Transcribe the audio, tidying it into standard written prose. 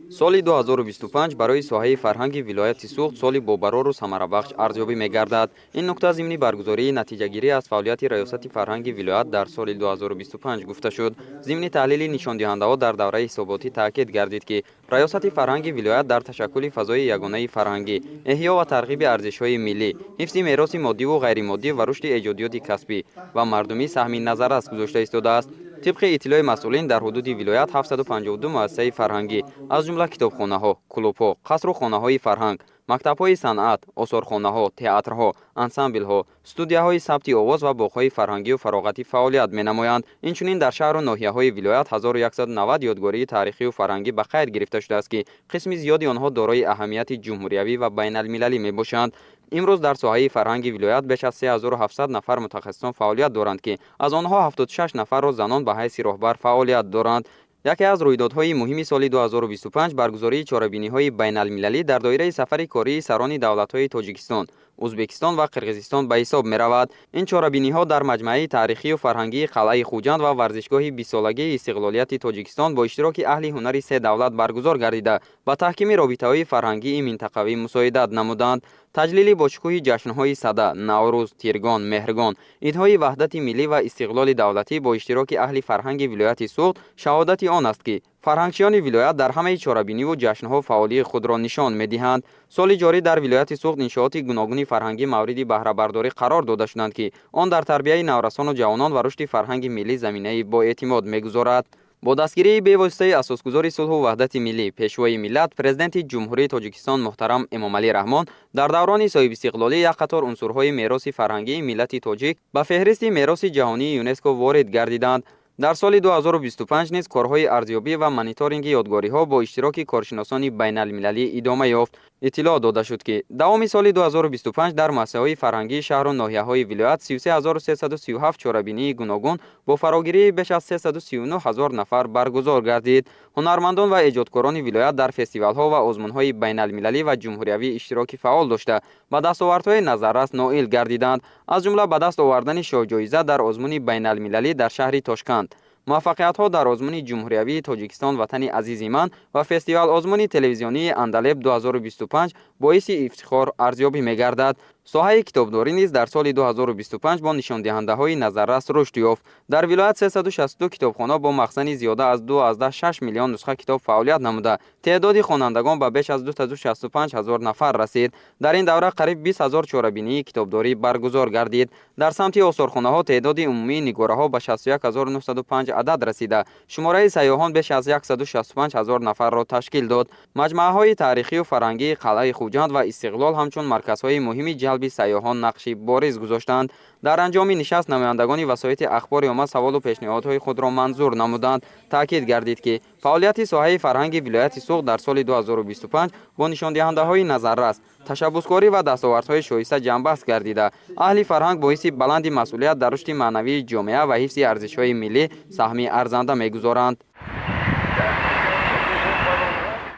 Соли 2025 барои соҳаи фарҳанги вилояти Суғд соли бобарору самарабахш арзёбӣ мегардад. Ин нукта зимни баргузории натиҷагирӣ аз фаъолияти раёсати фарҳанги вилоят дар соли 2025 гуфта шуд. Зимни таҳлили нишондиҳандаҳо дар давраи ҳисоботӣ таъкид гардид, ки раёсати фарҳанги вилоят дар ташаккули фазои ягонаи фарҳангӣ, эҳё ва тарғиби арзишҳои миллӣ, ҳифзи мероси моддиву ғайримоддӣ ва рушди эҷодиёти касбӣ ва мардумӣ саҳми назаррас гузошта истодааст. Тибқи иттилои масъулин, дар ҳудуди вилоят 752 муассисаи фарҳангӣ, аз ҷумла китобхонаҳо, клубҳо, қасру хонаҳои фарҳанг, мактабҳои санъат, осорхонаҳо, театрҳо, ансамблҳо, студияҳои сабти овоз ва боғҳои фарҳангию фароғатӣ фаъолият менамоянд. Инчунин дар шаҳру ноҳияҳои вилоят 1190 ёдгории таърихию фарҳангӣ ба қайд гирифта шудааст, ки қисми зиёди онҳо дорои аҳамияти ҷумҳуриявӣ ва байналмилалӣ мебошанд. Имрӯз дар соҳаи фарҳанги вилоят беш аз 3700 нафар мутахассисон фаъолият доранд, ки аз онҳо 76 нафарро занон ба ҳайси роҳбар фаъолият доранд. Яке аз рӯйдодҳои муҳими соли 2025 баргузории чорабиниҳои байналмилалӣ дар доираи сафари кории сарони давлатҳои Тоҷикистон, Ӯзбекистон ва Қирғизистон ба ҳисоб меравад. Ин чорабиниҳо дар маҷмааи таърихию фарҳангии қалъаи Хуҷанд ва варзишгоҳи 20-солагии истиқлолияти Тоҷикистон бо иштироки аҳли ҳунари се давлат баргузор гардида, ба таҳкими робитаҳои фарҳангии минтақавӣ мусоидат намуданд. Таҷлили бошукӯҳи ҷашнҳои Сада, Наврӯз, Тиргон, Меҳргон, идҳои ваҳдати миллӣ ва истиқлоли давлатӣ бо иштироки аҳли фарҳанги вилояти Суғд шаҳодати он аст, ки фарҳангчиёни вилоят дар ҳамаи чорабиниву ҷашнҳо фаъолии худро нишон медиҳанд. Соли ҷорӣ дар вилояти Суғд иншооти гуногуни фарҳангӣ мавриди баҳрабардорӣ қарор дода шуданд, ки он дар тарбияи наврасону ҷавонон ва рушди фарҳанги миллӣ заминаи боэътимод мегузорад. Бо дастгирии бевоситаи асосгузори сулҳу ваҳдати миллӣ, Пешвои миллат, Президенти Ҷумҳурии Тоҷикистон муҳтарам Эмомалӣ Раҳмон, дар даврони соҳибистиқлолӣ як қатор унсурҳои мероси фарҳангии миллати тоҷик ба феҳристи мероси ҷаҳонии ЮНЕСКО ворид гардиданд. Дар соли 2025 низ корҳои арзёбӣ ва мониторинги ёдгориҳо бо иштироки коршиносони байналмилалӣ идома ёфт. Иттилоъ дода шуд, ки давоми соли 2025 дар муассисаҳои фарҳангии шаҳру ноҳияҳои вилоят 33 337 чорабинии гуногун бо фарогирии беш аз 339 ҳазор нафар баргузор гардид. Ҳунармандон ва эҷодкорони вилоят дар фестивалҳо ва озмунҳои байналмилалӣ ва ҷумҳуриявӣ иштироки фаъол дошта, ба дастовардҳои назаррас ноил гардиданд, аз ҷумла ба даст овардани шоҳҷоиза дар озмуни байналмилалӣ дар шаҳри Тошканд, муваффақиятҳо дар озмуни ҷумҳуриявии «Тоҷикистон — ватани азизи ман» ва фестивал-озмуни телевизионии «Андалеб 2025» боиси ифтихор арзёбӣ мегардад. Соҳаи китобдорӣ низ дар соли 2025 бо нишондиҳандаҳои назаррас рушд ёфт. Дар вилоят 362 китобхона бо махзани зиёда аз 2,6 миллион нусха китоб фаъолият намуда, теъдоди хонандагон ба беш аз 265 ҳазор нафар расид. Дар ин давра қариб 20 ҳазор чорабинии китобдорӣ баргузор гардид. Дар самти осорхонаҳо теъдоди умумии нигораҳо ба 61 905 адад расида, шумораи сайёҳон беш аз 165 ҳазор нафарро ташкил дод. Маҷмааҳои таърихию фарҳангии қалъаи Хуҷанд ва Истиқлол ҳамчун марказҳои муҳими ҷалби сайёҳон нақши бориз гузоштанд. Дар анҷоми нишаст намояндагони васоити ахбори омма саволу пешниҳодҳои худро манзур намуданд. Таъкид гардид, ки фаъолияти соҳаи фарҳанги вилояти Суғд дар соли 2025 бо нишондиҳандаҳои назаррас, ташаббускорӣ ва дастовардҳои шоиста ҷамъбаст гардида, аҳли фарҳанг бо ҳисси баланди масъулият дар рушди маънавии ҷомеа ва ҳифзи арзишҳои миллӣ саҳми арзанда мегузоранд.